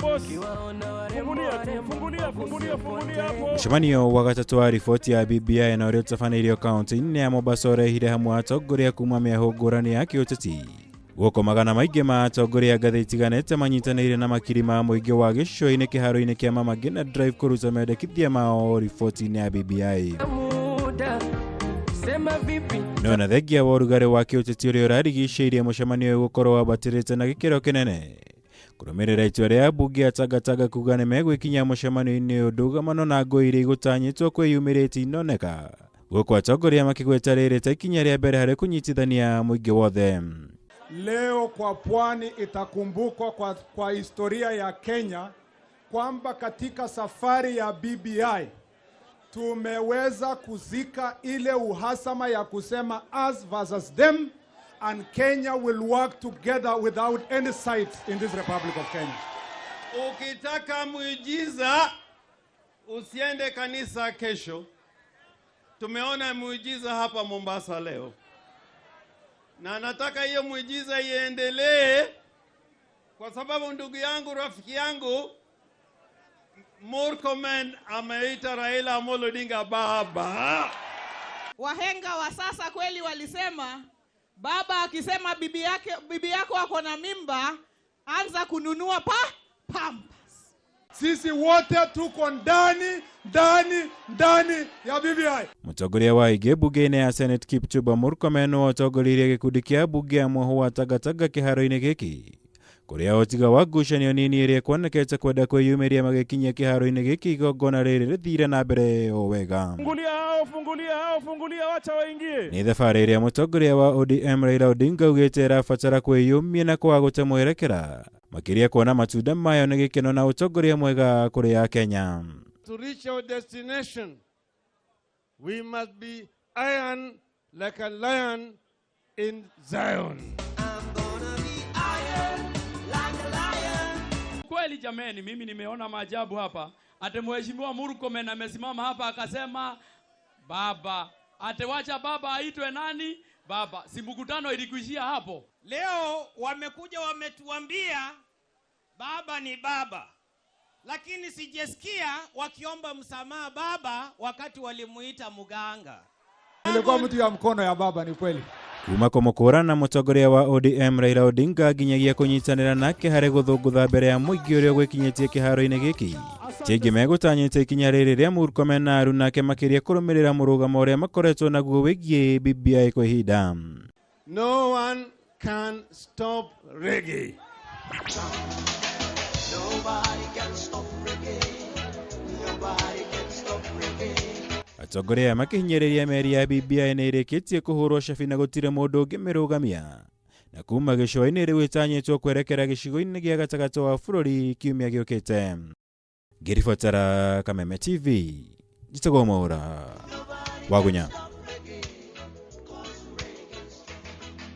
Boss. Fungulia tu, fungulia, fungulia, fungulia hapo. Mũcemanio wa gatatũ wa riboti ya BBI na ũrĩa ũtabanĩirio kaunti-inĩ ya Mombasa ũrehire hamwe atongoria kuma mĩahũ ngũrani ya kĩũteti, gũkũ magana maingĩ ma atongoria ngathĩ itiganĩte manyitanĩire na makiri ma mũingĩ wa gĩcũa-inĩ kĩharo-inĩ kĩa Mama Ngina Drive kũruta mendekithia mao riboti-inĩ ya BBI. No na thengia wa ũrugarĩ wa kĩũteti ũrĩa ũrarigicĩirie, mũcemanio ũyũ gũkorwo wambatĩrĩte na gĩkĩro kĩnene kũrũmĩrĩra itua rĩa ambunge a Tangatanga kuga nĩ megwĩkinyia mũcemanio-inĩ ũyũ, ndũgamano na ngũĩ iria igũtanyĩtwo kwĩyumĩria itinoneka, gũkũ atongoria makĩgweta rĩrĩ ta ikinya rĩa mbere harĩ kũnyitithania mũingĩ wothe. Leo kwa pwani itakumbukwa kwa historia ya Kenya kwamba katika safari ya BBI tumeweza kuzika ile uhasama ya kusema us versus them, and Kenya will work together without any sides in this Republic of Kenya. Ukitaka muujiza, usiende kanisa kesho. Tumeona muujiza hapa Mombasa leo, na nataka hiyo muujiza iendelee, kwa sababu ndugu yangu, rafiki yangu Murkomen ameita Raila Amolo Odinga baba. Wahenga wa sasa kweli walisema, baba akisema bibi yake, bibi yako ako na mimba, anza kununua Pampers. Sisi wote tuko ndani, ndani, ndani ya BBI. Mũtongoria wa aingĩ mbunge-inĩ ya Senate Kipchumba Murkomen nĩwe ũtongoririe gĩkundi kĩa mbunge ya mwahũ wa Tangatanga kĩharo-inĩ gĩkĩ, kũrĩa ũtiga wa ngucanio nini ĩrĩa ĩkuonekete kwenda kwĩyumĩria magĩkinyia kĩharo-inĩ gĩkĩ, igongona rĩrĩ rĩthire na mbere o wega. Fungulia hao, fungulia hao, fungulia, wacha waingie. Nĩ thabarĩ ĩrĩa mũtongoria wa ODM Raila Odinga augĩte ĩrabatara kwĩyũmia na kwaga gũte mwerekera, makĩria kuona matunda mayo nĩ gĩkeno na ũtongoria mwega kũrĩ Akenya. To reach our destination, we must be iron like a lion in Zion. Kweli jameni, mimi nimeona maajabu hapa. Ate Mheshimiwa Murkomen amesimama hapa akasema baba, ate wacha baba aitwe nani? Baba. Si mkutano ilikuishia hapo? Leo wamekuja wametuambia baba ni baba, lakini sijasikia wakiomba msamaha baba wakati walimuita muganga. Nilikuwa mtu ya mkono ya baba, ni kweli. Kuma kũmũkũrana na mũtongoria wa ODM Raila Odinga nginyagia kũnyitanĩra nake harĩ gũthũngũtha mbere ya mũingĩ ũrĩa gwĩkinyĩtie kĩharo-inĩ gĩkĩ, kĩngĩ megũtanyĩte ikinya rĩrĩ rĩa Murkomen na aruna ake makĩria kũrũmĩrĩra mũrũgamo ũrĩa makoretwo naguo wĩgiĩ BBI kwa ihinda. No one can stop reggae. Nobody can stop reggae. Nobody can stop reggae. Atongoria aya makĩhinyĩrĩria meri ya BBI nĩ ĩrĩkĩtie kũhũrwo cabi na gũtirĩ mũndũ ũngĩmĩrũgamia, na kuma gĩcũa-inĩ rĩu ĩtanyĩtwo kwerekera gĩcigo-inĩ gĩa gatagatĩ wa bũrũri kiumia gĩũkĩte. Ngĩribotera Kameme TV, njĩtagwo Mwaũra Wagunya.